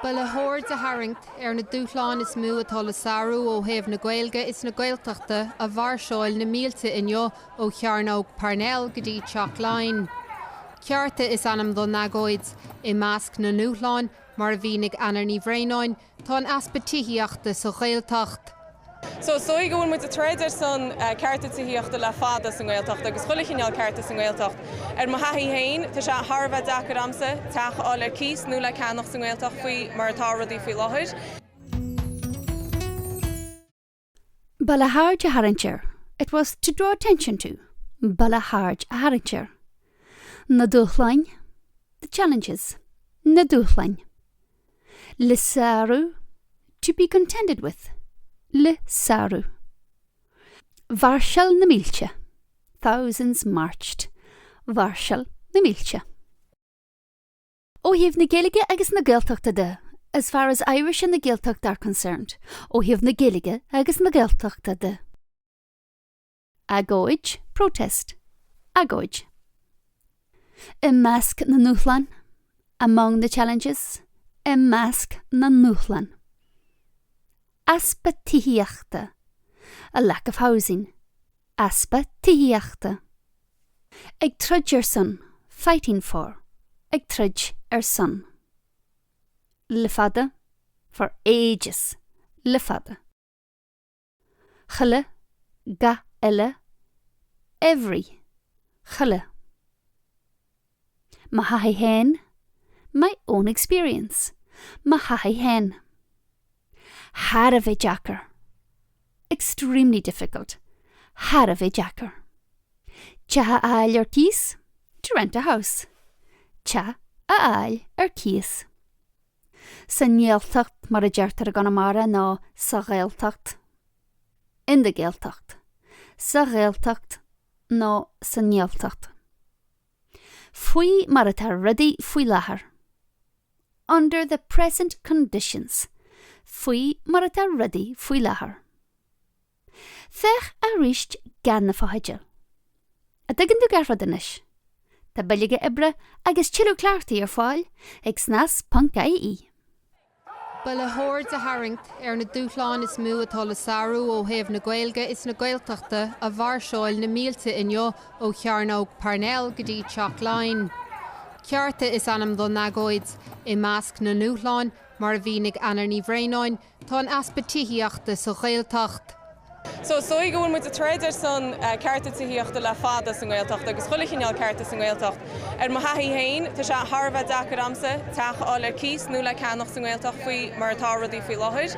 Ba le haird a tharraingt ar na dúshláin is mó atá le sárú ó thaobh na Gaeilge is na Gaeltachta a mhairseáil na mílte inniu ó Chearnóg Parnell go dtí Teach Laighean. Cearta is ainm don agóid. I measc na ndúshlán, mar a mhínigh Eimear Ní Bhraonáin, tá an easpa tithíochta sa Ghaeltacht. So, is dóigh go bhfuil muid ag troid ar son cearta tithíochta le fada sa nGaeltacht agus chuile chineál cearta sa nGaeltacht. Ar mo thaithí féin, tá sé thar a bheith deacair a'msa teach a fháil ar cíos nó le ceannach sa nGaeltacht faoi mar atá rudaí faoi láthair. Ba le haird a tharraingt ar, it was to draw attention to, ba le haird a tharraingt ar. Na dúshláin, the challenges, na dúshláin. Le sárú, to be contended with, le sárú. Mhairseáil na mílte, thousands marched, mhairseáil na mílte. Ó thaobh na Gaeilge agus na Gaeltachta de, as far as Irish and the Gaeltacht are concerned, ó thaobh na Gaeilge agus na Gaeltachta de. Agóid, protest. Agóid. I measc na ndúshlán, among the challenges, i measc na ndúshlán. Easpa tithíochta, a lack of housing, easpa tithíochta. Ag troid ar son, fighting for, ag troid ar son. Le fada, for ages, le fada. Chuile, gach uile, every, chuile. Mo thaithí féin, my own experience, mo thaithí féin. Thar a bheith deacair, extremely difficult, thar a bheith deacair. Teach a fháil ar cíos, to rent a house, teach a fháil ar cíos. Sa nGaeltacht, mar a deirtear i gConamara, nó sa Ghaeltacht, in the Gaeltacht, sa Ghaeltacht nó sa nGaeltacht. Faoi mar atá rudaí faoi láthair. Under the present conditions, faoi mar atá rudaí faoi láthair. Féach arís gan na fotheidil. An dtuigeann tú gach rud anois? Tá bileoga oibre agus tuilleadh cleachtaí ar fáil ag snas.ie. Ba le haird a tharraingt ar na dúshláin is mó atá le sárú ó thaobh na Gaeilge is na Gaeltachta a mhairseáil na mílte inniu ó Chearnóg Parnell go dtí Teach Laighean. Cearta is ainm don agóid. I measc na ndúshlán, mar a mhínigh Eimear Ní Bhraonáin, Tá an easpa tithíochta sa Ghaeltacht. So, is dóigh go bhfuil muid ag troid ar son cearta tithíochta le fada sa nGaeltacht agus chuile chineál cearta sa nGaeltacht. Ar mo thaithí féin, tá sé thar a bheith deacair a'msa teach a fháil ar cíos nó le ceannach sa nGaeltacht faoi mar atá rudaí faoi láthair.